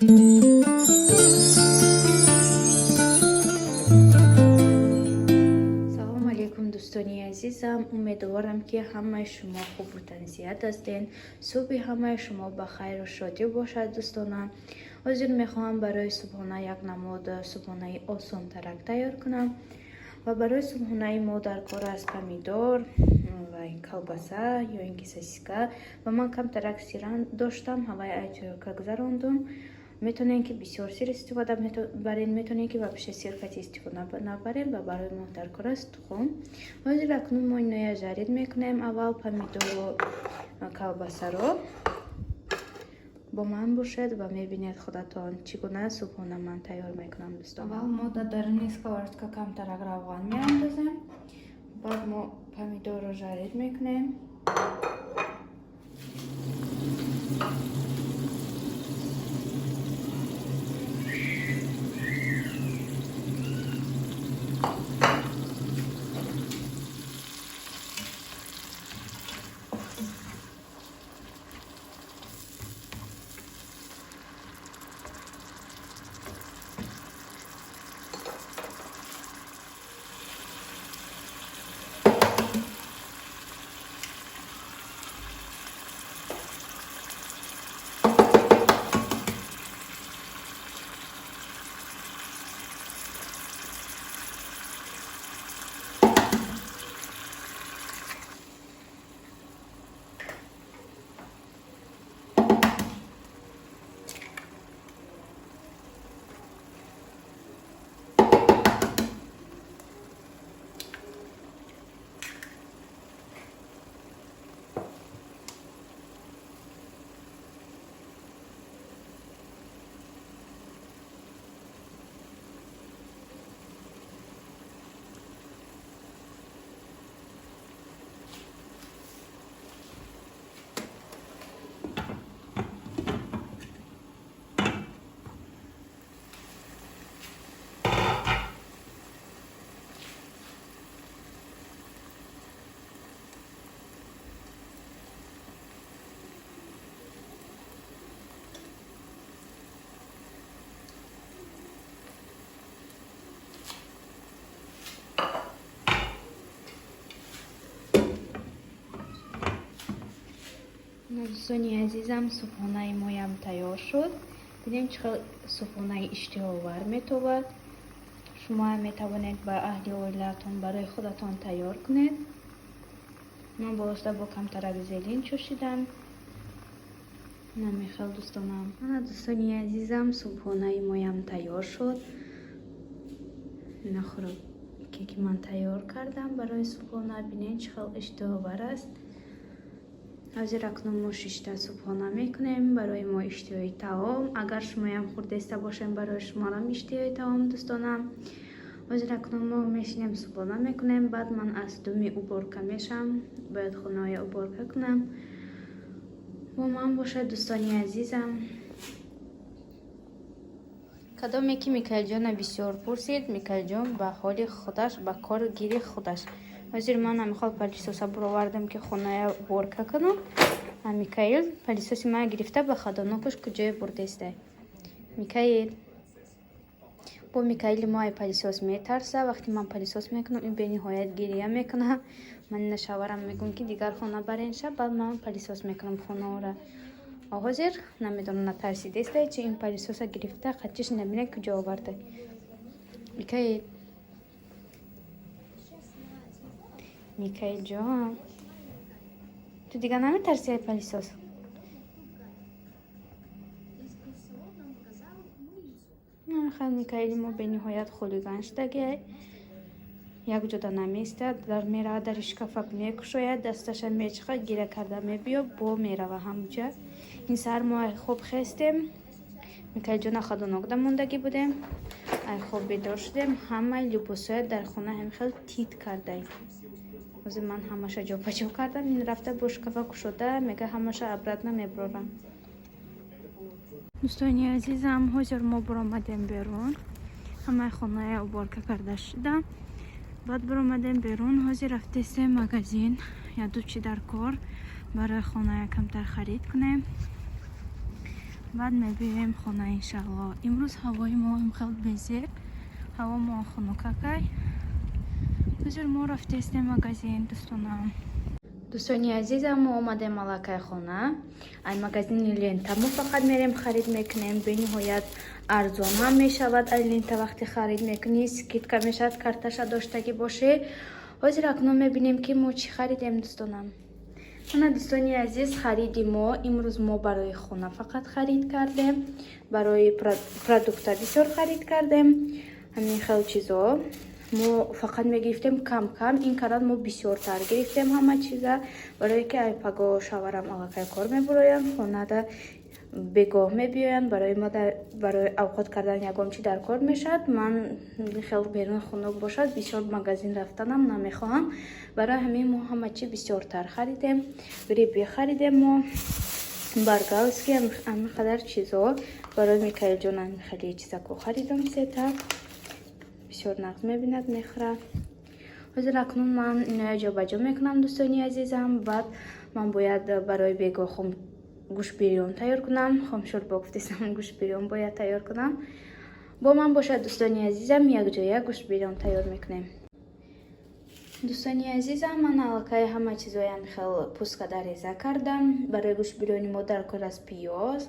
Салому алейкум, дӯстони азизам. Умедворам, ки ҳамаи шумо хубу тансиҳат ҳастед. Субҳи ҳамаи шумо ба хайру шодӣ бошад, дӯстонам. Ҳозир мехоҳам барои субҳона як намуд субҳонаи осонтарак тайёр кунам. Ва барои субҳонаи мо дар кор аст помидор ва колбаса ё ин ки сосиска. Ва ман камтарак сир доштам, ҳавай ай тёрка гузарондум. Метавонем, ки бисёр сир истифода барем, метавонем, ки вообще сир кати истифода набарем. Ва барои мо дар кор аст тухм. Ҳозир акнун мо иноя жарить мекунем, аввал помидору колбасаро. Бо ман бошед ва мебинед худатон, чӣ гуна субҳона ман тайёр мекунам, дӯстон. Аввал мо дар даруни сковородка камтарак равған меандозем, баъд мо помидорро жарить мекунем. Дӯстони азизам, субҳонаи моям тайёр шуд. Бинем, чӣ хел субҳонаи иштиҳовар метобад. Шумоам метавонед ба аҳли оилаатон, барои худатон тайёр кунед. Ман болошта бо камтарак зелень чӯшидам. Намехел, дӯстонам. Ана, дӯстони азизам, субҳонаи моям тайёр шуд. Ина хӯроке, ки ман тайёр кардам барои субҳона, бинед, чӣ хел иштиҳовар аст. Ҳозир акнун мо шишта субҳона мекунем. Барои мо иштиҳои таом. Агар шумоям хӯрдеста бошем, барои шуморам иштиҳои таом, дӯстонам. Ҳозир акнун мо мешинем, субҳона мекунем. Баъд ман аз думи уборка мешам, бояд хонаҳоя уборка кунам. Бо ман бошад, дӯстони азизам. Кадоме ки Микаилҷона бисёр пурсид, Микаилҷон ба ҳоли худаш, ба кор гири худаш. Ҳозир ман ҳамихол пылесоса буровардам, ки хоная уборка кунам, а Микаил пылесоси мана гирифта, ба хадонокаш куҷое бурдестай. Микаил бо Микаили мо ай пылесос метарса. Вақте ман пылесос мекунам, ин бениҳоят гирия мекунам. Ман ина шаварам мегӯм, ки дигар хона баренша, баъд ман пылесос мекунам хонаора. Ҳозир намедонам, натарсидестай чи, ин пылесоса гирифта, қачиш набина куҷо оварда. Микаил, Микаилҷон, ту дигар наметарси ай пылесос? Микаили мо бениҳоят хулиган шудагиай, як ҷода намеистад. Дар меравад, дари шкафак мекушояд, дасташа мечиқа, гира карда мебиё, бо мерава ҳамуҷа. Ин саҳар мо ай хоб хестем, Микаилҷона хадонокда мондагӣ будем. Ай хоб бедор шудем, ҳамаи либосҳоя дар хона ҳамихел тит кардай. Ҳозир ман ҳамаша ҷобаҷо кардам, ин рафта бо шкафа кушода, мега ҳамаша обратно меброрам. Дӯстони азизам, ҳозир мо буромадем берун. Ҳамаи хоная уборка карда шуда, баъд буромадем берун. Ҳозир рафтесем магазин, яду чи дар кор барои хоная камтар харид кунем. Баъд мебиёем хона, иншалло. Имрӯз ҳавои мо хел безеб, ҳаво мо хунукакай. Ҳозир мо рафтестем магазин, дӯстонам. Дӯстони азизам, мо омадем аллакай хона. Ай магазини Лента мо фақат мерем, харид мекунем. Бениҳоят арзон ҳам мешавад ай Лента, вақте харид мекунӣ, скидка мешавад, карташа доштагӣ бошӣ. Ҳозир акнун мебинем, ки мо чӣ харидем, дӯстонам. Ана, дӯстони азиз, хариди мо имрӯз. Мо барои хона фақат харид кардем, барои продукта бисёр харид кардем. Ҳамин хел чизо мо фақат мегирифтем кам кам, ин кардан мо бисёртар гирифтем ҳама чиза, барое ки ай паго шаварам аллакай кор мебуроянд, хонада бегоҳ мебиёянд. Барои мо барои авқот кардан ягон чи дар кор мешавад. Ман хел берун хунук бошад, бисёр магазин рафтанам намехоҳам. Барои ҳамин мо ҳама чи бисёртар харидем. Гриби харидем мо, баргалски, ҳамин қадар чизо. Барои Микаилҷон ҳамин хеле чизако харидам, сета. Бисёр нағз мебинад, мехӯрад. Ҳозир акнун ман иноя ҷобаҷо мекунам, дӯстони азизам. Баъд ман бояд барои бегоҳ хом гӯшт бирён тайёр кунам. Хомшӯрбо гуфтесам, гӯшт бирён бояд тайёр кунам. Бо ман бошад, дӯстони азизам, якҷоя гӯшт бирён тайёр мекунем. Дӯстони азизам, ман аллакай ҳама чизоям хел пӯст када реза кардам. Барои гӯшт бирёни мо дар кор аст пиёз,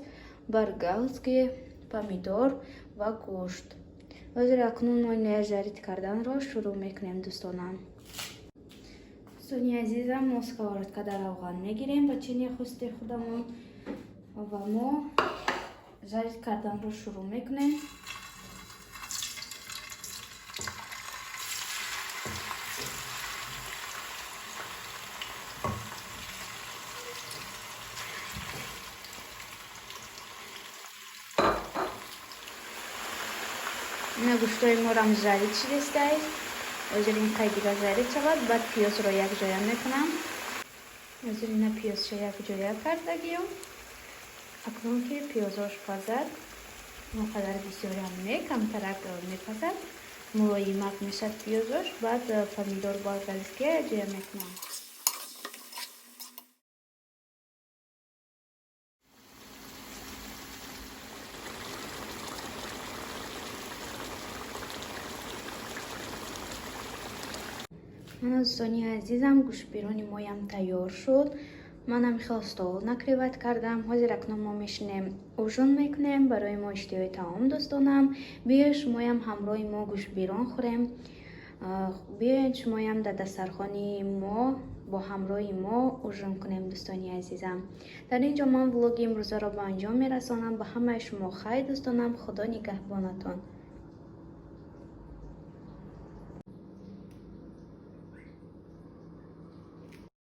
баргалски, помидор ва гӯшт. Ҳозир акнун мо иноя жарить карданро шурӯъ мекунем, дӯстонам. Дӯстони азизам, мо сковородкада равған мегирем ба чини хусти худамон ва мо жарить карданро шурӯъ мекунем. Ина, гӯштҳои морам жарить шидистай. Ҳозир ин қай дига жарить шавад, баъд пиёзро якҷоя мекунам. Ҳозир ина пиёзша якҷоя кардагиём. Акнун ки пиёзош пазад, он қадар бисёрам не, камтарак мепазад, мулоимак мешад пиёзош, баъд помидор болгарский якҷоя мекунам. Мана, дӯстони азизам, гӯштбирони моям тайёр шуд. Манам хел стол накрывать кардам. Ҳозир акнун мо мешинем, ужин мекунем. Барои мо иштиҳои таом, дӯстонам. Биёед, шумоям ҳамроҳи мо гӯштбирон хӯрем. Биёед, шумоям дар дастархони мо бо ҳамроҳи мо ужин кунем, дӯстони азизам. Дар ин ҷо ман влоги имрӯзаро ба анҷом мерасонам. Ба ҳамаи шумо хайр, дӯстонам, Худо нигаҳбонатон.